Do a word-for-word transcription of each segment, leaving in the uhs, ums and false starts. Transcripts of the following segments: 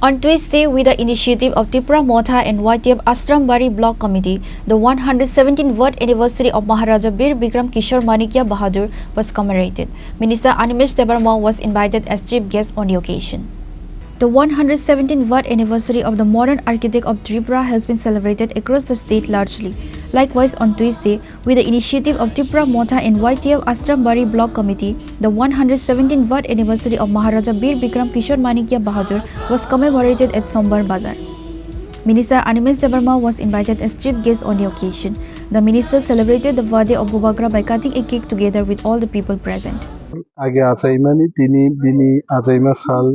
On Tuesday, with the initiative of Tipra Motha and Y T F Ashrambari Block Committee, the one hundred seventeenth birth anniversary of Maharaja Bir Bikram Kishore Manikya Bahadur was commemorated. Minister Animesh Debbarma was invited as chief guest on the occasion. The one hundred seventeenth birth anniversary of the modern architect of Tripura has been celebrated across the state largely. Likewise, on Tuesday, with the initiative of Tipra Motha and Y T F Ashrambari Block Committee, the one hundred seventeenth birth anniversary of Maharaja Bir Bikram Kishore Manikya Bahadur was commemorated at Sombar Bazar. Minister Animesh Debbarma was invited as chief guest on the occasion. The minister celebrated the birthday of Bubagra by cutting a cake together with all the people present. Age achaimani tini bini achaima sal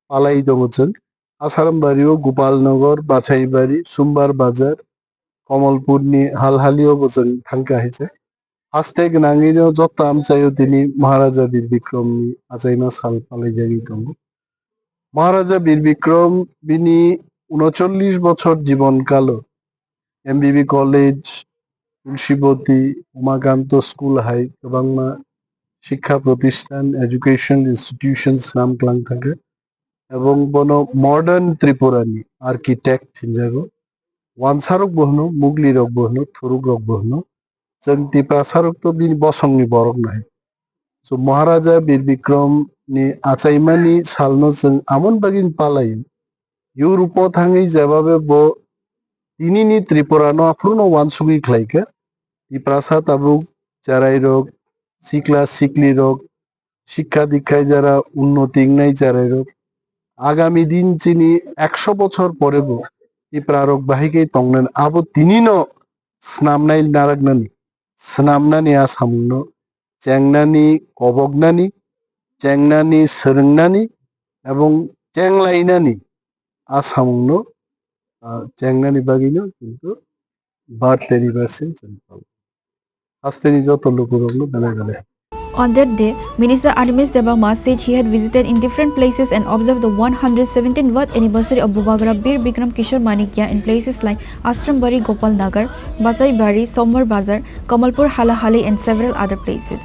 palai tongo chwng. Asarambari o Gopalnagar, Bachaibari, Sombar Bazar, Kamalpur ni hal hali o bo chwng thangkha hai se. Haste gwnangwi no joto amchai o tini Maharaja Bir Bikram ni achaima sal palai jagwi tongo. Maharaja Bir Bikram bini unocholish bochor jibon kalo M B B College, Tulsiboti, Umakanto School hai kwbangma shikha protisthan, education institutions nam klang thangkha. Ebong bono modern Tripura ni architect hinjago. Wansarok bo hwno, Muglirok bo hwno, Thurukrok bo hwno. Chwng Tiprasarok to bini bosongni borok nai. So Maharaja Bir Bikram ni achaimani salno chwng amon bagwi palai. Europe o thangwi jebabe bo tinini Tripura no aphuru no wansugwi khlaikha. Tiprasa tabuk cherai rok, sikla sikli rok, sikha dikha jara unnoti wngnai cherai rok. Agami din chini ekso bochor pore bo Tipra rok bahai khe tongnani abo tini no snamnai naraknani, snamnani a samungno chengnani, koboknani, chengnani, swrwngnani ebong chenglainani a samungno, ah, chengnani bagwino kintu birth anniversary chwng palo. Hasteni joto lukurokno belai belai. On that day, Minister Animesh Debbarma said he had visited in different places and observed the one hundred seventeenth birth anniversary of Bubagra Bir Bikram Kishore Manikya in places like Ashrambari, Gopal Nagar, Bachaibari, Sombar Bazar, Kamalpur, Halahali and several other places.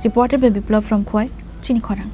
Reported by Biplab from Khowai, Chini Khorang.